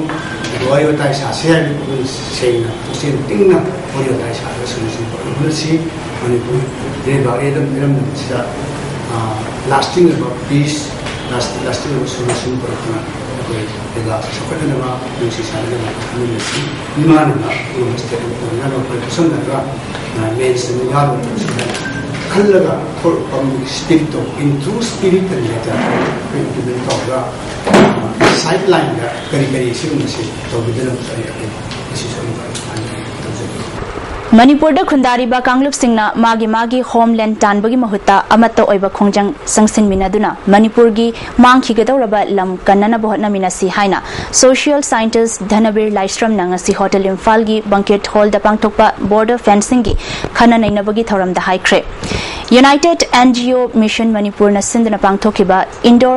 ꯑꯗꯣ ꯋꯥꯔꯤ ꯋꯥꯇꯥꯏ ꯁꯥꯁꯤ ꯍꯥꯏꯕꯗꯤ ꯑꯩꯈꯣꯏ ꯁꯦꯡꯅ ꯄꯨꯛꯆꯦꯜ ꯇꯤꯡꯅ ꯋꯥꯔꯤ ꯋꯥꯇꯥꯏ ꯁꯥꯔꯒ solution ꯄꯨꯔꯛꯅꯕ ꯍꯣꯠꯅꯁꯤ꯫ ꯃꯅꯤꯄꯨꯔ ꯂꯩꯕꯥꯛ ꯏꯔꯝ-, ꯏꯔꯝꯗꯝ ꯑꯁꯤꯗ, ꯑ, lasting ꯑꯣꯏꯕ peace, last-, lasting ꯑꯣꯏꯕ solution ꯄꯨꯔꯛꯇꯨꯅ ꯑꯩꯈꯣꯏ ꯂꯩꯕꯥꯛ ꯆꯥꯎꯈꯠꯅꯅꯕ, ꯅꯨꯡꯁꯤ ꯆꯥꯟꯅꯅꯕ ꯈꯟꯃꯤꯟꯅꯁꯤ꯫ ꯏꯃꯥꯅ ꯄꯨꯔꯝꯕ step ꯑꯃ ꯑꯣꯏꯅꯅꯕ ꯑꯩꯈꯣꯏ ꯄꯨꯁꯟꯅꯔꯒ, ꯑ, mainstream ꯒꯥꯔꯗ ꯁꯤꯗ ꯈꯜꯂꯒ ꯊꯣꯛꯂꯛꯄ spirit to, in true spirit and letter ꯑꯩꯈꯣꯏ implement ꯇꯧꯔꯒ, ꯑ, sideline ꯗ ꯀꯔꯤ ꯀꯔꯤ ꯁꯤꯒꯨꯝꯕꯁꯤ ꯇꯧꯕꯤꯗꯅꯕꯁꯨ ꯑꯩ ꯑꯩꯈꯣꯏ ꯉꯁꯤꯁꯨ ꯑꯩ ꯇꯧꯖꯒꯦ꯫ ꯃꯅꯤꯄꯨꯔꯗ ꯈꯨꯟꯗꯥꯔꯤꯕ ꯀꯥꯡꯂꯨꯞꯁꯤꯡꯅ ꯃꯥꯒꯤ ꯃꯥꯒꯤ ꯍꯣꯝꯂꯦꯟ ꯇꯥꯟꯕꯒꯤ ꯃꯍꯨꯠꯇ ꯑꯃꯠꯇ ꯑꯣꯏꯕ ꯈꯣꯡꯖꯪ ꯆꯪꯁꯤꯟꯃꯤꯟꯅꯗꯨꯅ ꯃꯅꯤꯄꯨꯔꯒꯤ ꯃꯥꯡꯈꯤꯒꯗꯧꯔꯕ ꯂꯝ ꯀꯟꯅꯅꯕ ꯍꯣꯠꯅꯃꯤꯟꯅꯁꯤ ꯍꯥꯏꯅ ꯁꯣꯁꯤꯌꯦꯜ ꯁꯥꯏꯟꯇꯤꯁ ꯙꯅꯕꯤꯔ ꯂꯥꯏꯁ꯭ꯔꯝꯅ ꯉꯁꯤ ꯍꯣꯇꯦꯜ ꯏꯝꯐꯥꯜꯒꯤ ꯕꯪꯀꯦꯠ ꯍꯣꯜꯗ ꯄꯥꯡꯊꯣꯛꯄ ꯕꯣꯔꯗꯔ ꯐꯦꯟꯁꯤꯡꯒꯤ ꯈꯟꯅ ꯅꯩꯅꯕꯒꯤ ꯊꯧꯔꯝꯗ ꯍꯥꯏꯈ꯭ꯔꯦ꯫ ꯌꯨꯅꯥꯏꯇꯦꯗ ꯑꯦꯟ ꯖꯤ ꯑꯣ ꯃꯤꯁꯟ ꯃꯅꯤꯄꯨꯔꯅ ꯁꯤꯟꯗꯨꯅ ꯄꯥꯡꯊꯣꯛꯈꯤꯕ ꯏꯟꯗꯣ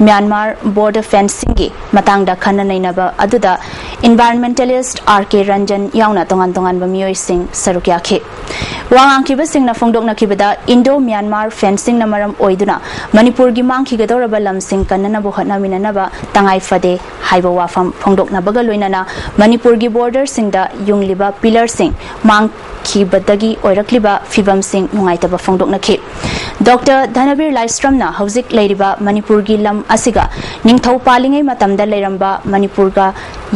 ꯃ꯭ꯌꯥꯟꯃꯥꯔ ꯕꯣꯔꯗꯔ ꯐꯦꯟꯁꯤꯡꯒꯤ ꯃꯇꯥꯡꯗ ꯈꯟꯅ ꯅꯩꯅꯕ ꯑꯗꯨꯗ ꯏꯟꯚꯥꯏꯔꯟꯃꯦꯟꯇꯦꯂꯤꯁ꯭ꯠ ꯑꯥꯔ ꯀꯦ ꯔꯟꯖꯟ ꯌꯥꯎꯅ ꯇꯣꯉꯥꯟ ꯇꯣꯉꯥꯟꯕ ꯃꯤꯑꯣꯏꯁꯤꯡ ꯁꯔꯨꯛ ꯌꯥꯈꯤ꯫ ꯋꯥ ꯉꯥꯡꯈꯤꯕꯁꯤꯡꯅ ꯐꯣꯡꯗꯣꯛꯅꯈꯤꯕꯗ ꯏꯟꯗꯣ ꯃ꯭ꯌꯥꯟꯃꯥꯔ ꯐꯦꯟꯁꯤꯡꯅ ꯃꯔꯝ ꯑꯣꯏꯗꯨꯅ ꯃꯅꯤꯄꯨꯔꯒꯤ ꯃꯥꯡꯈꯤꯒꯗꯧꯔꯕ ꯂꯝꯁꯤꯡ ꯀꯟꯅꯅꯕ ꯍꯣꯠꯅꯃꯤꯟꯅꯅꯕ ꯇꯉꯥꯏ ꯐꯗꯦ ꯍꯥꯏꯕ ꯋꯥꯐꯝ ꯐꯣꯡꯗꯣꯛꯅꯕꯒ ꯂꯣꯏꯅꯅ ꯃꯅꯤꯄꯨꯔꯒꯤ ꯕꯣꯔꯗꯔꯁꯤꯡꯗ ꯌꯨꯡꯂꯤꯕ ꯄꯤꯂꯔꯁꯤꯡ ꯃꯥꯡꯈꯤꯕꯗꯒꯤ ꯑꯣꯏꯔꯛꯂꯤꯕ ꯐꯤꯕꯝꯁꯤꯡ ꯅꯨꯡꯉꯥꯏꯇꯕ ꯐꯣꯡꯗꯣꯛꯅꯈꯤ꯫ ꯗꯣꯛꯇꯔ ꯙꯅꯕꯤꯔ ꯂꯥꯏꯁ꯭ꯔꯝꯅ ꯍꯧꯖꯤꯛ ꯂꯩꯔꯤꯕ ꯃꯅꯤꯄꯨꯔꯒꯤ ꯂꯝ ꯑꯁꯤꯒ ꯅꯤꯡꯊꯧ ꯄꯥꯜꯂꯤꯉꯩ ꯃꯇꯝꯗ ꯂꯩꯔꯝꯕ ꯃꯅꯤꯄꯨꯔꯒ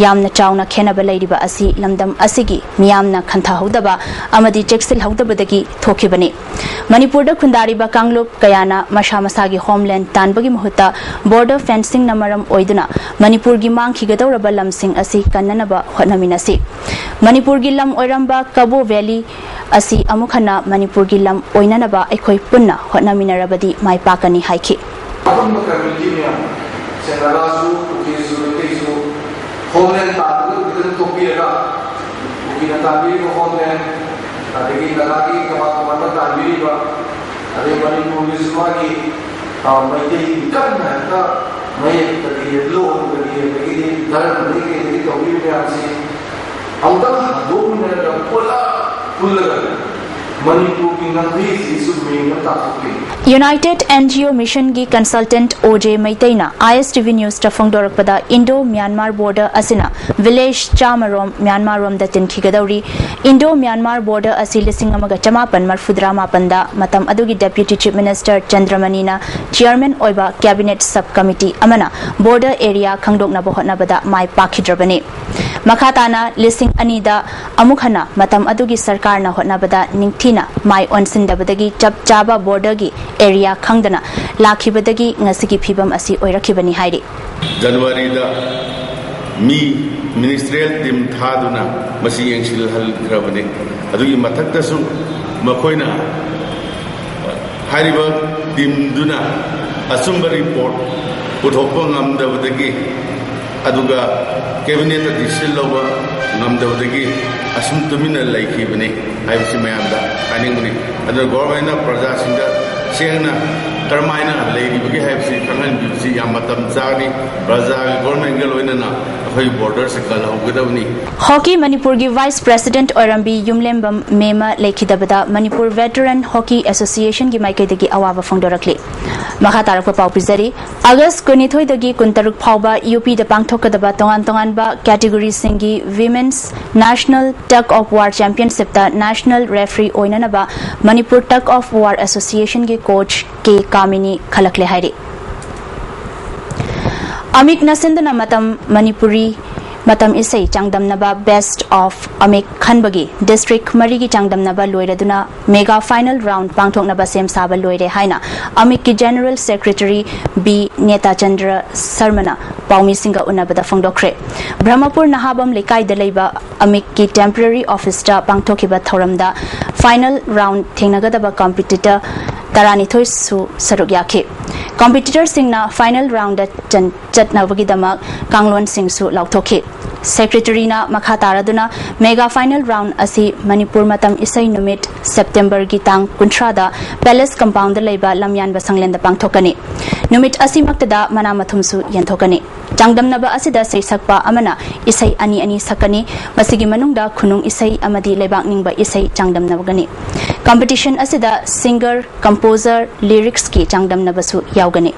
ꯌꯥꯝꯅ ꯆꯥꯎꯅ ꯈꯦꯟꯅꯕ ꯂꯩꯔꯤꯕ ꯑꯁꯤ ꯂꯝꯗꯝ ꯑꯁꯤꯒꯤ ꯃꯤꯌꯥꯝꯅ ꯈꯟꯊꯍꯧꯗꯕ ꯑꯃꯗꯤ ꯆꯦꯛꯁꯤꯜꯍꯧꯗꯕꯗꯒꯤ ꯊꯣꯛꯈꯤꯕꯅꯤ꯫ ꯃꯅꯤꯄꯨꯔꯗ ꯈꯨꯟꯗꯥꯔꯤꯕ ꯀꯥꯡꯂꯨꯞ ꯀꯌꯥꯅ ꯃꯁꯥ ꯃꯁꯥꯒꯤ ꯍꯣꯝꯂꯦꯟ ꯇꯥꯟꯕꯒꯤ ꯃꯍꯨꯠꯇ ꯕꯣꯔꯗꯔ ꯐꯦꯟꯁꯤꯡꯅ ꯃꯔꯝ ꯑꯣꯏꯗꯨꯅ ꯃꯅꯤꯄꯨꯔꯒꯤ ꯃꯥꯡꯈꯤꯒꯗꯧꯔꯕ ꯂꯝꯁꯤꯡ ꯑꯁꯤ ꯀꯟꯅꯅꯕ ꯍꯣꯠꯅꯃꯤꯟꯅꯁꯤ꯫ ꯃꯅꯤꯄꯨꯔꯒꯤ ꯂꯝ ꯑꯣꯏꯔꯝꯕ ꯀꯕꯣ ꯚꯦꯂꯤ ꯑꯁꯤ ꯑꯃꯨꯛ ꯍꯟꯅ ꯃꯅꯤꯄꯨꯔꯒꯤ ꯂꯝ ꯑꯣꯏꯅꯅꯕ ꯑꯩꯈꯣꯏ ꯄꯨꯟꯅ ꯍꯣꯠꯅꯃꯤꯟꯅꯔꯕꯗꯤ ꯃꯥꯏ ꯄꯥꯛꯀꯅꯤ ꯍꯥꯏꯈꯤ꯫ ꯑꯄꯨꯟꯕ ꯀꯝꯃ꯭ꯌꯨꯅꯤꯇꯤ ꯃꯌꯥꯝ, ꯁꯦ ꯅꯥꯒꯥꯁꯨ, ꯀꯨꯀꯤꯁꯨ, ꯃꯩꯇꯩꯁꯨ, ꯍꯣꯝꯂꯦꯟ ꯇꯥꯟꯕꯗ ꯈꯤꯇꯪ ꯇꯣꯛꯄꯤꯔꯒ, ꯀꯨꯀꯤꯅ ꯇꯥꯟꯕꯤꯔꯤꯕ ꯍꯣꯝꯂꯦꯟ, ꯑꯗꯒꯤ ꯅꯥꯒꯥꯒꯤ ꯇꯣꯉꯥꯟ ꯇꯣꯉꯥꯟꯕ ꯇꯥꯟꯕꯤꯔꯤꯕ, ꯑꯗꯩ ꯃꯅꯤꯄꯨꯔꯒꯤꯁꯨ ꯃꯥꯒꯤ, ꯑ, ꯃꯩꯇꯩꯒꯤ ꯀꯟꯅ ꯍꯦꯛꯇ ꯃꯌꯦꯛꯇꯒꯤ, ꯂꯣꯟꯗꯒꯤ, ꯑꯗꯒꯤꯗꯤ ꯙꯔꯃꯗꯒꯤ ꯀꯩꯗꯒꯤ ꯇꯧꯕꯤꯔꯤꯕ ꯃꯌꯥꯝꯁꯤ ꯑꯃꯨꯛꯇꯪ ꯍꯟꯗꯣꯛꯃꯤꯟꯅꯔꯒ ꯄꯨꯂꯞ ꯄꯨꯜꯂꯒ ꯃꯅꯤꯄꯨꯔꯒꯤ ꯉꯝꯈꯩꯁꯤ ꯆꯨꯝꯃꯦꯅ ꯇꯥꯛꯊꯣꯛꯄꯤꯌꯨ꯫ ꯌꯨꯅꯥꯏꯇꯦꯗ ꯑꯦꯟ ꯖꯤ ꯑꯣ ꯃꯤꯁꯟꯒꯤ ꯀꯟꯁꯜꯇꯦꯟꯠ ꯑꯣ ꯖꯦ ꯃꯩꯇꯩꯅ ꯑꯥꯏ ꯑꯦꯁ ꯇꯤ ꯚꯤ ꯅ꯭ꯌꯨꯁꯇ ꯐꯣꯡꯗꯣꯔꯛꯄꯗ ꯏꯟꯗꯣ ꯃ꯭ꯌꯥꯟꯃꯥꯔ ꯕꯣꯔꯗꯔ ꯑꯁꯤꯅ ꯚꯤꯂꯦꯖ ꯆꯥꯝꯃ ꯔꯣꯝ ꯃ꯭ꯌꯥꯟꯃꯥꯔ ꯔꯣꯝꯗ ꯇꯤꯟꯈꯤꯒꯗꯧꯔꯤ꯫ ꯏꯟꯗꯣ ꯃ꯭ꯌꯥꯟꯃꯥꯔ ꯕꯣꯔꯗꯔ ꯑꯁꯤ ꯂꯤꯁꯤꯡ ꯑꯃꯒ ꯆꯃꯥꯄꯟ ꯃꯔꯐꯨꯇꯔꯥ ꯃꯥꯄꯟꯗ ꯃꯇꯝ ꯑꯗꯨꯒꯤ ꯗꯦꯄ꯭ꯌꯨꯇꯤ ꯆꯤꯐ ꯃꯤꯅꯤꯁꯇꯔ ꯆꯟꯗ꯭ꯔꯃꯅꯤꯅ ꯆꯤꯌꯔꯃꯦꯟ ꯑꯣꯏꯕ ꯀꯦꯕꯤꯅꯦꯠ ꯁꯕ ꯀꯃꯤꯇꯤ ꯑꯃꯅ ꯕꯣꯔꯗꯔ ꯑꯦꯔꯤꯌꯥ ꯈꯪꯗꯣꯛꯅꯕ ꯍꯣꯠꯅꯕꯗ ꯃꯥꯏ ꯄꯥꯛꯈꯤꯗ꯭ꯔꯕꯅꯤ꯫ ꯃꯈꯥ ꯇꯥꯅ ꯂꯤꯁꯤꯡ ꯑꯅꯤꯗ ꯑꯃꯨꯛ ꯍꯟꯅ ꯃꯇꯝ ꯑꯗꯨꯒꯤ ꯁꯔꯀꯥꯔꯅ ꯍꯣꯠꯅꯕꯗ ꯅꯤꯡꯊꯤꯅ ꯃꯥꯏ ꯑꯣꯟꯁꯤꯟꯗꯕꯗꯒꯤ ꯆꯞ ꯆꯥꯕ ꯕꯣꯔꯗꯔꯒꯤ ꯑꯦꯔꯤꯌꯥ ꯈꯪꯗꯅ ꯂꯥꯛꯈꯤꯕꯗꯒꯤ ꯉꯁꯤꯒꯤ ꯐꯤꯕꯝ ꯑꯁꯤ ꯑꯣꯏꯔꯛꯈꯤꯕꯅꯤ ꯍꯥꯏꯔꯤ꯫ ꯖꯅꯋꯥꯔꯤꯗ ꯃꯤ ꯃꯤꯅꯤꯁꯇ꯭ꯔꯤꯌꯦꯜ ꯇꯤꯝ ꯊꯥꯗꯨꯅ ꯃꯁꯤ ꯌꯦꯡꯁꯤꯜꯍꯟꯈ꯭ꯔꯕꯅꯤ꯫ ꯑꯗꯨꯒꯤ ꯃꯊꯛꯇꯁꯨ ꯃꯈꯣꯏꯅ ꯍꯥꯏꯔꯤꯕ ꯇꯤꯝꯗꯨꯅ ꯑꯆꯨꯝꯕ ꯔꯤꯄꯣꯔꯠ ꯄꯨꯊꯣꯛꯄ ꯉꯝꯗꯕꯗꯒꯤ, ꯑꯗꯨꯒ ꯀꯦꯕꯤꯅꯦꯠꯇ ꯗꯤꯁꯤꯖꯟ ꯂꯧꯕ ꯉꯝꯗꯕꯗꯒꯤ ꯑꯁꯨꯝ ꯇꯨꯃꯤꯟꯅ ꯂꯩꯈꯤꯕꯅꯤ ꯍꯥꯏꯕꯁꯤ ꯃꯌꯥꯝꯗ ꯍꯥꯏꯅꯤꯡꯕꯅꯤ꯫ ꯑꯗꯨꯅ ꯒꯣꯔꯃꯦꯟꯅ ꯄ꯭ꯔꯖꯥꯁꯤꯡꯗ ꯁꯦꯡꯅ ꯀꯔꯝꯍꯥꯏꯅ ꯂꯩꯔꯤꯕꯒꯦ ꯍꯥꯏꯕꯁꯤ ꯈꯪꯍꯟꯕꯤꯕꯁꯤ ꯌꯥꯝ ꯃꯇꯝ ꯆꯥꯒꯅꯤ꯫ ꯄ꯭ꯔꯖꯥꯒ ꯒꯣꯔꯃꯦꯟꯒ ꯂꯣꯏꯅꯅ ꯑꯩꯈꯣꯏ ꯕꯣꯔꯗꯔꯁꯤ ꯀꯜꯍꯧꯒꯗꯕꯅꯤ꯫ ꯍꯣꯀꯤ ꯃꯅꯤꯄꯨꯔꯒꯤ ꯚꯥꯏꯁ ꯄ꯭ꯔꯦꯁꯤꯗꯦꯟꯠ ꯑꯣꯏꯔꯝꯕꯤ ꯌꯨꯝꯂꯦꯝꯕꯝ ꯃꯦꯃ ꯂꯩꯈꯤꯗꯕꯗ ꯃꯅꯤꯄꯨꯔ ꯚꯦꯇꯔꯟ ꯍꯣꯀꯤ ꯑꯦꯁꯣꯁꯤꯌꯦꯁꯟꯒꯤ ꯃꯥꯏꯀꯩꯗꯒꯤ ꯑꯋꯥꯕ ꯐꯣꯡꯗꯣꯔꯛꯂꯤ꯫ ꯃꯈꯥ ꯇꯥꯔꯛꯄ ꯄꯥꯎ ꯄꯤꯖꯔꯤ꯫ ꯑꯥꯒꯁ ꯀꯨꯟꯅꯤꯊꯣꯏꯗꯒꯤ ꯀꯨꯟꯇꯔꯨꯛ ꯐꯥꯎꯕ ꯌꯨ ꯄꯤꯗ ꯄꯥꯡꯊꯣꯛꯀꯗꯕ ꯇꯣꯉꯥꯟ ꯇꯣꯉꯥꯟꯕ ꯀꯦꯇꯤꯒꯣꯔꯤꯁꯤꯡꯒꯤ women's national tug of war ꯆꯦꯝꯄꯤꯌꯟꯁꯤꯞꯇ ꯅꯦꯁꯅꯦꯜ ꯔꯦꯐ꯭ꯔꯤ ꯑꯣꯏꯅꯅꯕ ꯃꯅꯤꯄꯨꯔ ꯇꯒ ꯑꯣꯐ ꯋꯥꯔ ꯑꯦꯁꯣꯁꯤꯌꯦꯁꯟꯒꯤ ꯀꯣꯆ ꯀꯦ ꯀꯥꯃꯤꯅꯤ ꯈꯜꯂꯛꯂꯦ ꯍꯥꯏꯔꯤ꯫ ꯑꯃꯤꯛꯅ ꯁꯤꯟꯗꯨꯅ ꯃꯇꯝ ꯃꯅꯤꯄꯨꯔꯤ ꯃꯇꯝ ꯏꯁꯩ ꯆꯥꯡꯗꯝꯅꯕ ꯕꯦꯁ ꯑꯣꯐ ꯑꯃꯤꯛ ꯈꯟꯕꯒꯤ ꯗꯤꯁꯇ꯭ꯔꯤꯛ ꯃꯔꯤꯒꯤ ꯆꯥꯡꯗꯝꯅꯕ ꯂꯣꯏꯔꯗꯨꯅ ꯃꯦꯒꯥ ꯐꯥꯏꯅꯦꯜ ꯔꯥꯎꯟ ꯄꯥꯡꯊꯣꯛꯅꯕ ꯁꯦꯝ ꯁꯥꯕ ꯂꯣꯏꯔꯦ ꯍꯥꯏꯅ ꯑꯃꯤꯛꯀꯤ ꯖꯦꯅꯔꯦꯜ ꯁꯦꯀ꯭ꯔꯦꯇꯔꯤ ꯕꯤ ꯅꯦꯇꯥꯆꯟꯗ꯭ꯔ ꯁꯔꯃꯅ ꯄꯥꯎꯃꯤꯁꯤꯡꯒ ꯎꯅꯕꯗ ꯐꯣꯡꯗꯣꯛꯈ꯭ꯔꯦ꯫ ꯕ꯭ꯔꯍꯃꯄꯨꯔ ꯅꯍꯥꯕꯝ ꯂꯩꯀꯥꯏꯗ ꯂꯩꯕ ꯑꯃꯤꯛꯀꯤ ꯇꯦꯝꯄꯔꯔꯤ ꯑꯣꯐꯤꯁꯇ ꯄꯥꯡꯊꯣꯛꯈꯤꯕ ꯊꯧꯔꯝꯗ ꯐꯥꯏꯅꯦꯜ ꯔꯥꯎꯟ ꯊꯦꯡꯅꯒꯗꯕ ꯀꯝꯄꯤꯇꯤꯇꯔ ꯇꯔꯥꯅꯤꯊꯣꯏꯁꯨ ꯁꯔꯨꯛ ꯌꯥꯈꯤ꯫ ꯀꯝꯄꯤꯇꯤꯇꯔꯁꯤꯡꯅ ꯐꯥꯏꯅꯦꯜ ꯔꯥꯎꯟꯗ ꯆꯠꯅꯕꯒꯤꯗꯃꯛ ꯀꯥꯡꯂꯣꯟꯁꯤꯡꯁꯨ ꯂꯥꯎꯊꯣꯛꯈꯤ꯫ ꯁꯦꯀ꯭ꯔꯦꯇꯔꯤꯅ ꯃꯈꯥ ꯇꯥꯔꯗꯨꯅ ꯃꯦꯒꯥ ꯐꯥꯏꯅꯦꯜ ꯔꯥꯎꯟ ꯑꯁꯤ ꯃꯅꯤꯄꯨꯔ ꯃꯇꯝ ꯏꯁꯩ ꯅꯨꯃꯤꯠ ꯁꯦꯞꯇꯦꯝꯕꯔꯒꯤ ꯇꯥꯡ ꯀꯨꯟꯊ꯭ꯔꯥꯗ ꯄꯦꯂꯦꯁ ꯀꯝꯄꯥꯎꯟꯗ ꯂꯩꯕ ꯂꯝꯌꯥꯟꯕ ꯁꯪꯂꯦꯟꯗ ꯄꯥꯡꯊꯣꯛꯀꯅꯤ꯫ ꯅꯨꯃꯤꯠ ꯑꯁꯤꯃꯛꯇꯗ ꯃꯅꯥ ꯃꯊꯨꯝꯁꯨ ꯌꯦꯟꯊꯣꯛꯀꯅꯤ꯫ ꯆꯥꯡꯗꯝꯅꯕ ꯑꯁꯤꯗ ꯁꯩꯁꯛꯄ ꯑꯃꯅ ꯏꯁꯩ ꯑꯅꯤ ꯑꯅꯤ ꯁꯛꯀꯅꯤ꯫ ꯃꯁꯤꯒꯤ ꯃꯅꯨꯡꯗ ꯈꯨꯅꯨꯡ ꯏꯁꯩ ꯑꯃꯗꯤ ꯂꯩꯕꯥꯛ ꯅꯤꯡꯕ ꯏꯁꯩ ꯆꯥꯡꯗꯝꯅꯒꯅꯤ꯫ ꯀꯝꯄꯤꯇꯤꯁꯟ ꯑꯁꯤꯗ ꯁꯤꯡꯒꯔ, ꯀꯝꯄꯣꯖꯔ, ꯂꯤꯔꯤꯛꯁꯀꯤ ꯆꯥꯡꯗꯝꯅꯕꯁꯨ ꯌꯥꯎꯒꯅꯤ꯫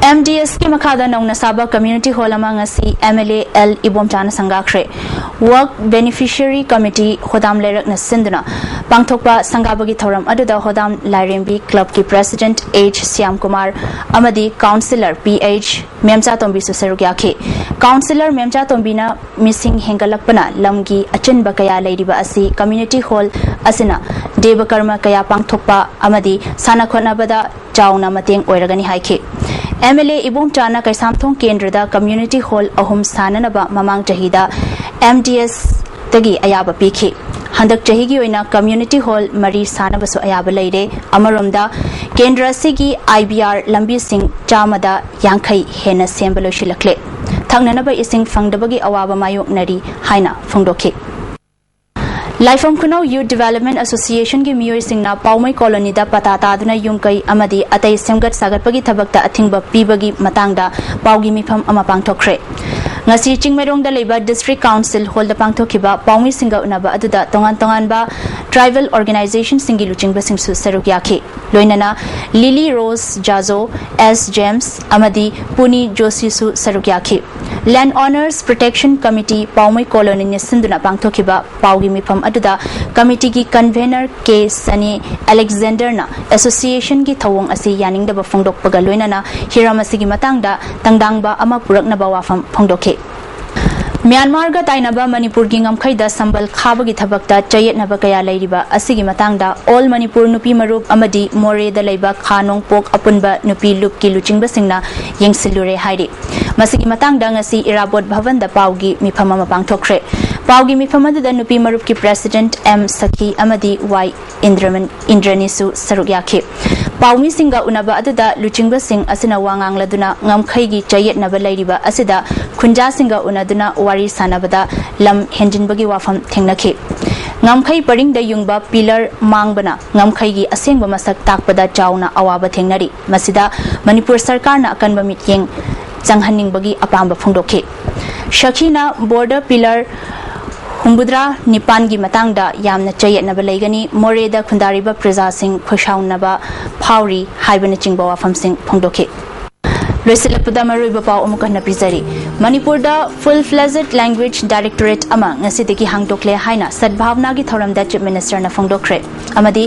ꯑꯦꯝ ꯗꯤ ꯑꯦꯁꯀꯤ ꯃꯈꯥꯗ ꯅꯧꯅ ꯁꯥꯕ ꯀꯝꯃ꯭ꯌꯨꯅꯤꯇꯤ ꯍꯣꯜ ꯑꯃ ꯉꯁꯤ ꯑꯦꯝ ꯑꯦꯜ ꯑꯦ ꯑꯦꯜ ꯏꯕꯣꯝꯆꯥꯅ ꯁꯪꯒꯥꯈ꯭ꯔꯦ꯫ ꯋꯥꯔꯛ ꯕꯦꯅꯤꯐꯤꯁꯤꯌꯔꯤ ꯀꯃꯤꯇꯤ ꯍꯣꯗꯥꯝ ꯂꯩꯔꯛꯅ ꯁꯤꯟꯗꯨꯅ ꯄꯥꯡꯊꯣꯛꯄ ꯁꯪꯒꯥꯕꯒꯤ ꯊꯧꯔꯝ ꯑꯗꯨꯗ ꯍꯣꯗꯥꯝ ꯂꯥꯏꯔꯦꯝꯕꯤ ꯀ꯭ꯂꯕꯀꯤ ꯄ꯭ꯔꯦꯁꯤꯗꯦꯟꯠ ꯑꯦꯆ ꯁ꯭ꯌꯥꯝꯀꯨꯃꯥꯔ ꯑꯃꯗꯤ ꯀꯥꯎꯟꯁꯤꯂꯔ ꯄꯤ ꯑꯩꯆ ꯃꯦꯝꯆꯥꯇꯣꯝꯕꯤꯁꯨ ꯁꯔꯨꯛ ꯌꯥꯈꯤ꯫ ꯀꯥꯎꯟꯁꯤꯂꯔ ꯃꯦꯝꯆꯥꯇꯣꯝꯕꯤꯅ ꯃꯤꯁꯤꯡ ꯍꯦꯟꯒꯠꯂꯛꯄꯅ ꯂꯝꯒꯤ ꯑꯆꯤꯟꯕ ꯀꯌꯥ ꯂꯩꯔꯤꯕ ꯑꯁꯤ ꯀꯝꯃ꯭ꯌꯨꯅꯤꯇꯤ ꯍꯣꯜ ꯑꯁꯤꯅ ꯗꯦꯕ ꯀꯔꯃ ꯀꯌꯥ ꯄꯥꯡꯊꯣꯛꯄ ꯑꯃꯗꯤ ꯁꯥꯟꯅ ꯈꯣꯠꯅꯕꯗ ꯆꯥꯎꯅ ꯃꯇꯦꯡ ꯑꯣꯏꯔꯒꯅꯤ ꯍꯥꯏꯈꯤ꯫ ꯑꯦꯝ ꯑꯦꯜ ꯑꯦ ꯏꯕꯣꯝꯆꯥꯅ ꯀꯩꯁꯥꯝꯊꯣꯡ ꯀꯦꯟꯗ꯭ꯔꯗ ꯀꯝꯃ꯭ꯌꯨꯅꯤꯇꯤ ꯍꯣꯜ ꯑꯍꯨꯝ ꯁꯥꯅꯅꯕ ꯃꯃꯥꯡ ꯆꯍꯤꯗ ꯑꯦꯝ ꯗꯤ ꯑꯦꯁꯇꯒꯤ ꯑꯌꯥꯕ ꯄꯤꯈꯤ꯫ ꯍꯟꯗꯛ ꯆꯍꯤꯒꯤ ꯑꯣꯏꯅ ꯀꯝꯃ꯭ꯌꯨꯅꯤꯇꯤ ꯍꯣꯜ ꯃꯔꯤ ꯁꯥꯅꯕꯁꯨ ꯑꯌꯥꯕ ꯂꯩꯔꯦ꯫ ꯑꯃꯔꯣꯝꯗ, ꯀꯦꯟꯗ꯭ꯔ ꯑꯁꯤꯒꯤ ꯑꯥꯏ ꯕꯤ ꯑꯥꯔ ꯂꯝꯕꯤꯁꯤꯡ ꯆꯥꯝꯃꯗ ꯌꯥꯡꯈꯩ ꯍꯦꯟꯅ ꯁꯦꯝꯕ ꯂꯣꯏꯁꯤꯜꯂꯛꯂꯦ꯫ ꯊꯛꯅꯅꯕ ꯏꯁꯤꯡ ꯐꯪꯗꯕꯒꯤ ꯑꯋꯥꯕ ꯃꯥꯌꯣꯛꯅꯔꯤ ꯍꯥꯏꯅ ꯐꯣꯡꯗꯣꯛꯈꯤ꯫ ꯂꯥꯏꯐꯝ ꯈꯨꯅꯧ ꯌꯨꯠ ꯗꯤꯚꯦꯂꯞꯃꯦꯟ ꯑꯦꯁꯣꯁꯤꯌꯦꯁꯟꯒꯤ ꯃꯤꯑꯣꯏꯁꯤꯡꯅ ꯄꯥꯎꯃꯩ ꯀꯣꯂꯣꯅꯤꯗ ꯄꯇꯥ ꯇꯥꯗꯨꯅ ꯌꯨꯝ ꯀꯩ ꯑꯃꯗꯤ ꯑꯇꯩ ꯁꯦꯝꯒꯠ ꯁꯥꯒꯠꯄꯒꯤ ꯊꯕꯛꯇ ꯑꯊꯤꯡꯕ ꯄꯤꯕꯒꯤ ꯃꯇꯥꯡꯗ ꯄꯥꯎꯒꯤ ꯃꯤꯐꯝ ꯑꯃ ꯄꯥꯡꯊꯣꯛꯈ꯭ꯔꯦ꯫ ꯉꯁꯤ ꯆꯤꯡꯃꯩꯔꯣꯡꯗ ꯂꯩꯕ ꯗꯤꯁꯇ꯭ꯔꯤꯛ ꯀꯥꯎꯟꯁꯤꯜ ꯍꯣꯜꯗ ꯄꯥꯡꯊꯣꯛꯈꯤꯕ ꯄꯥꯎꯃꯤꯁꯤꯡꯒ ꯎꯅꯕ ꯑꯗꯨꯗ ꯇꯣꯉꯥꯟ ꯇꯣꯉꯥꯟꯕ ꯇ꯭ꯔꯥꯏꯕꯦꯜ ꯑꯣꯔꯒꯅꯥꯏꯖꯦꯁꯟꯁꯤꯡꯒꯤ ꯂꯨꯆꯤꯡꯕꯁꯤꯡꯁꯨ ꯁꯔꯨꯛ ꯌꯥꯈꯤ꯫ ꯂꯣꯏꯅꯅ ꯂꯤꯂꯤ ꯔꯣꯁ ꯖꯥꯖꯣ, ꯑꯦꯁ ꯖꯦꯝꯁ ꯑꯃꯗꯤ ꯄꯨꯅꯤ ꯖꯣꯁꯤꯁꯨ ꯁꯔꯨꯛ ꯌꯥꯈꯤ꯫ ꯂꯦꯟꯗ ꯑꯣꯅꯔꯁ ꯄ꯭ꯔꯣꯇꯦꯛꯁꯟ ꯀꯃꯤꯇꯤ ꯄꯥꯎꯃꯩ ꯀꯣꯂꯣꯅꯤꯅ ꯁꯤꯟꯗꯨꯅ ꯄꯥꯡꯊꯣꯛꯈꯤꯕ ꯄꯥꯎꯒꯤ ꯃꯤꯐꯝ ꯑꯗꯨꯗ ꯀꯃꯤꯇꯤꯒꯤ ꯀꯟꯚꯦꯅꯔ ꯀꯦ ꯁꯅꯤ ꯑꯂꯦꯛꯖꯦꯟꯗꯔꯅ ꯑꯦꯁꯣꯁꯤꯌꯦꯁꯟꯒꯤ ꯊꯧꯑꯣꯡ ꯑꯁꯤ ꯌꯥꯅꯤꯡꯗꯕ ꯐꯣꯡꯗꯣꯛꯄꯒ ꯂꯣꯏꯅꯅ ꯍꯤꯔꯝ ꯑꯁꯤꯒꯤ ꯃꯇꯥꯡꯗ ꯇꯪꯗꯥꯡꯕ ꯑꯃ ꯄꯨꯔꯛꯅꯕ ꯋꯥꯐꯝ ꯐꯣꯡꯗꯣꯛꯈꯤ꯫ ꯃ꯭ꯌꯥꯟꯃꯥꯔꯒ ꯇꯥꯏꯅꯕ ꯃꯅꯤꯄꯨꯔꯒꯤ ꯉꯝꯈꯩꯗ ꯁꯝꯕꯜ ꯈꯥꯕꯒꯤ ꯊꯕꯛꯇ ꯆꯌꯦꯠꯅꯕ ꯀꯌꯥ ꯂꯩꯔꯤꯕ ꯑꯁꯤꯒꯤ ꯃꯇꯥꯡꯗ ꯑꯣꯜ ꯃꯅꯤꯄꯨꯔ ꯅꯨꯄꯤ ꯃꯔꯨꯞ ꯑꯃꯗꯤ ꯃꯣꯔꯦꯗ ꯂꯩꯕ ꯈꯥ ꯅꯣꯡꯄꯣꯛ ꯑꯄꯨꯟꯕ ꯅꯨꯄꯤ ꯂꯨꯞꯀꯤ ꯂꯨꯆꯤꯡꯕꯁꯤꯡꯅ ꯌꯦꯡꯁꯤꯜꯂꯨꯔꯦ ꯍꯥꯏꯔꯤ꯫ ꯃꯁꯤꯒꯤ ꯃꯇꯥꯡꯗ ꯉꯁꯤ ꯏꯔꯥꯕꯣꯠ ꯚꯕꯟꯗ ꯄꯥꯎꯒꯤ ꯃꯤꯐꯝ ꯑꯃ ꯄꯥꯡꯊꯣꯛꯈ꯭ꯔꯦ꯫ ꯄꯥꯎꯒꯤ ꯃꯤꯐꯝ ꯑꯗꯨꯗ ꯅꯨꯄꯤ ꯃꯔꯨꯞꯀꯤ ꯄ꯭ꯔꯦꯁꯤꯗꯦꯟꯠ ꯑꯦꯝ ꯁꯈꯤ ꯑꯃꯗꯤ ꯋꯥꯏ ꯏꯟꯗ꯭ꯔꯃꯟ-, ꯏꯟꯗ꯭ꯔꯅꯤꯁꯨ ꯁꯔꯨꯛ ꯌꯥꯈꯤ꯫ ꯄꯥꯎꯃꯤꯁꯤꯡꯒ ꯎꯅꯕ ꯑꯗꯨꯗ ꯂꯨꯆꯤꯡꯕꯁꯤꯡ ꯑꯁꯤꯅ ꯋꯥ ꯉꯥꯡꯂꯗꯨꯅ ꯉꯝꯈꯩꯒꯤ ꯆꯌꯦꯠꯅꯕ ꯂꯩꯔꯤꯕ ꯑꯁꯤꯗ ꯈꯨꯟꯖꯥꯁꯤꯡꯒ ꯎꯅꯗꯨꯅ ꯋꯥꯔꯤ ꯁꯥꯟꯅꯕꯗ ꯂꯝ ꯍꯦꯟꯖꯤꯟꯕꯒꯤ ꯋꯥꯐꯝ ꯊꯦꯡꯅꯈꯤ꯫ ꯉꯝꯈꯩ ꯄꯔꯤꯡꯗ ꯌꯨꯡꯕ ꯄꯤꯂꯔ ꯃꯥꯡꯕꯅ ꯉꯝꯈꯩꯒꯤ ꯑꯁꯦꯡꯕ ꯃꯁꯛ ꯇꯥꯛꯄꯗ ꯆꯥꯎꯅ ꯑꯋꯥꯕ ꯊꯦꯡꯅꯔꯤ꯫ ꯃꯁꯤꯗ ꯃꯅꯤꯄꯨꯔ ꯁꯔꯀꯥꯔꯅ ꯑꯀꯟꯕ ꯃꯤꯠꯌꯦꯡ ꯆꯪꯍꯟꯅꯤꯡꯕꯒꯤ ꯑꯄꯥꯝꯕ ꯐꯣꯡꯗꯣꯛꯈꯤ꯫ ꯁꯈꯤꯅ ꯕꯣꯔꯗꯔ ꯄꯤꯂꯔ ꯍꯨꯝꯐꯨꯇꯔꯥ ꯅꯤꯄꯥꯟꯒꯤ ꯃꯇꯥꯡꯗ ꯌꯥꯝꯅ ꯆꯌꯦꯠꯅꯕ ꯂꯩꯒꯅꯤ, ꯃꯣꯔꯦꯗ ꯈꯨꯟꯗꯥꯔꯤꯕ ꯄ꯭ꯔꯖꯥꯁꯤꯡ ꯈꯣꯏꯁꯥꯎꯅꯕ ꯐꯥꯎꯔꯤ ꯍꯥꯏꯕꯅꯆꯤꯡꯕ ꯋꯥꯐꯝꯁꯤꯡ ꯐꯣꯡꯗꯣꯛꯈꯤ꯫ ꯂꯣꯏꯁꯤꯜꯂꯛꯄꯗ ꯃꯔꯨꯑꯣꯏꯕ ꯄꯥꯎ ꯑꯃꯨꯛ ꯍꯟꯅ ꯄꯤꯖꯔꯤ꯫ ꯃꯅꯤꯄꯨꯔꯗ Full Fledged Language Directorate ꯑꯃ ꯉꯁꯤꯗꯒꯤ ꯍꯥꯡꯗꯣꯛꯂꯦ ꯍꯥꯏꯅ ꯁꯗꯚꯥꯕꯅꯥꯒꯤ ꯊꯧꯔꯝꯗ Chief Minister ꯅ ꯐꯣꯡꯗꯣꯛꯈ꯭ꯔꯦ꯫ ꯑꯃꯗꯤ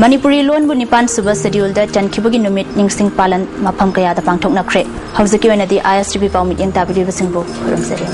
ꯃꯅꯤꯄꯨꯔꯤ ꯂꯣꯟꯕꯨ ꯅꯤꯄꯥꯟ ꯁꯨꯕ schedule ꯗ ꯆꯟꯈꯤꯕꯒꯤ ꯅꯨꯃꯤꯠ ꯅꯤꯡꯁꯤꯡ ꯄꯥꯂꯟ ꯃꯐꯝ ꯀꯌꯥꯗ ꯄꯥꯡꯊꯣꯛꯅꯈ꯭ꯔꯦ꯫ ꯍꯧꯖꯤꯛꯀꯤ ꯑꯣꯏꯅꯗꯤ I S T V ꯄꯥꯎ ꯃꯤꯠꯌꯦꯡ ꯇꯥꯕꯤꯔꯤꯕꯁꯤꯡꯕꯨ ꯈꯨꯔꯨꯝꯖꯔꯤ꯫